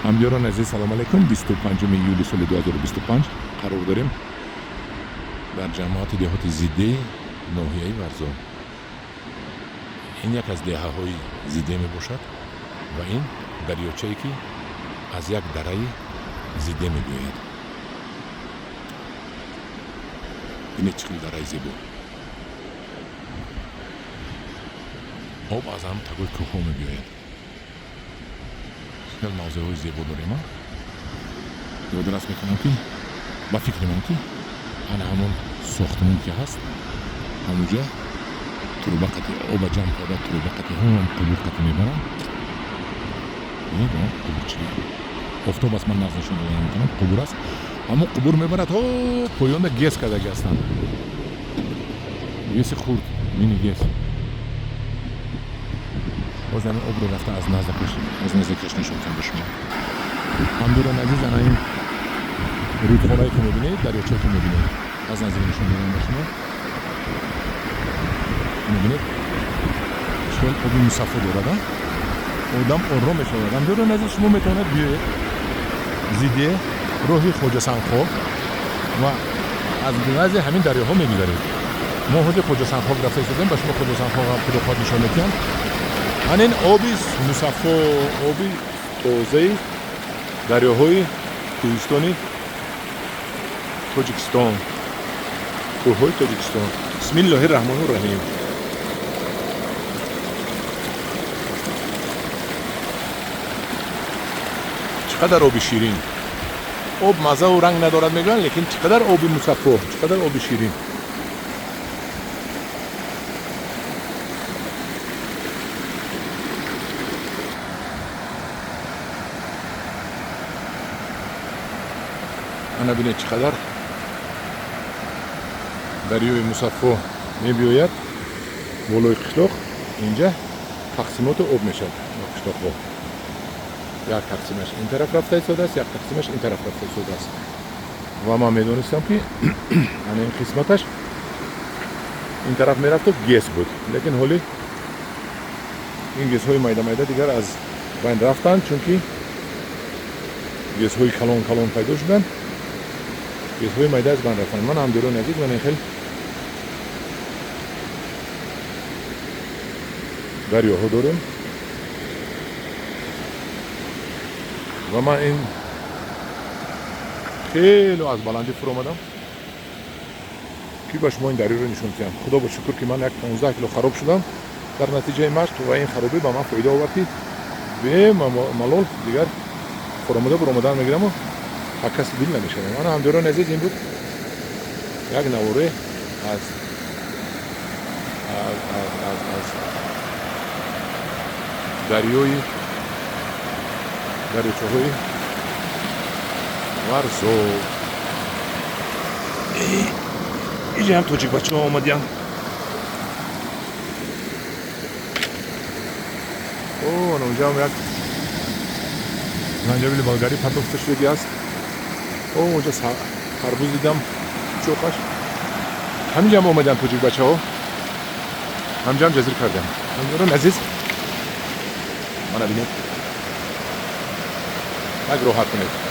Ҳамдиёрон азиз, салом алейкум. 25 июли соли 2025 қарор дорем дар ҷамоати деҳоти Зиддеи ноҳияи Варзоб. Ин як аз деҳаҳои Зидде мебошад ва ин дарёчае, ки аз як дараи Зидде мебиёяд. Бинед, чӣ хел дараи зебо. Об аз ҳам тагои кӯҳҳо мебиёяд. Хел мавзеъҳои зебо дорем. Ёдрас мекунам, ки ба фикри ман, ки ана ҳамон сохтмон, ки ҳаст, ҳамуҷа труба қати оба ҷамъ карда, труба қати ҳамон қубур қати мебарам. Қубур чи офтоб аст, ман нағз нишон дода наметавонам. Қубур аст, ҳамон қубур мебарад то поёнда. ГЭС кардаги ҳастанд, ГЭСи хурд, мини ГЭС. Боз ҳамин обро рафта аз наздикаш нишон кунам ба шумо. Ҳамдиёрон азиз, ана ин рӯдхонае, ки мебинед, дарёчае, ки мебинед, аз наздик нишон додам ба шумо. Мебинед, хел оби мусаффо дорад, одам ором мешавад. Ҳамдиёрон азиз, шумо метавонед биёед Зидде, роҳи Хоҷасангхок, ва аз назди ҳамин дарёҳо мегузаред. Мо ҳозир Хоҷасангхок рафта истодем. Ба шумо Хоҷасангхок ҳам, худо хоҳад, нишон медиҳам. Ҳанин оби мусаффо, оби тозаи дарёҳои кӯҳистони Тоҷикистон, кӯҳҳои Тоҷикистон. Бисмиллоҳи раҳмони раҳим. Чӣ қадар оби ширин! Об маззаву ранг надорад, мегӯянд, лекин чӣ қадар оби мусаффо, чӣ қадар оби ширин! Ана бинед, чӣ қадар дарёи мусаффо мебиёяд болои қишлоқ. Инҷа тақсимоти об мешавад. Қишлоқҳо як тақсимаш ин тараф рафта истодааст, як тақсимаш ин тараф рафта истодааст. Ва ман медонистам, ки ана ин қисматаш ин тараф мерафту ГЭС буд, лекин ҳоли ин ГЭСҳои майда майда дигар аз байн рафтанд, чунки ГЭСҳои калон калон пайдо шуданд, ГЭСҳои майда аз байн рафтанд. Ман, ҳамдиёрони азиз, ман ин хел дарёҳо дорем ва ман ин хеле аз баландӣ фуромадам, ки ба шумо ин дарёро нишон диҳам. Худо ба шукр, ки ман як 15 кило хароб шудам дар натиҷаи машқ ва ин харобӣ ба ман фоида овард, ки бемалол дигар фуромада буромадан мегираму каси дил намешавам. Ана, ҳамдиёрони азиз, ин буд як наворе аз дарёи дарёчаҳои Варзоб. Иҷа ҳам тоҷик бачаҳо омадиянд. О, ана унҷаам як занҷабили болгарӣ партофта шудаги аст. О, унҷа харбуз дидам, чоқаш. Ҳаминҷа ҳам омадианд тоҷик бачаҳо, ҳамҷа ҳам ҷазир кардам. Ҳамдиёрон азиз, мана бинед, як роҳат кунед.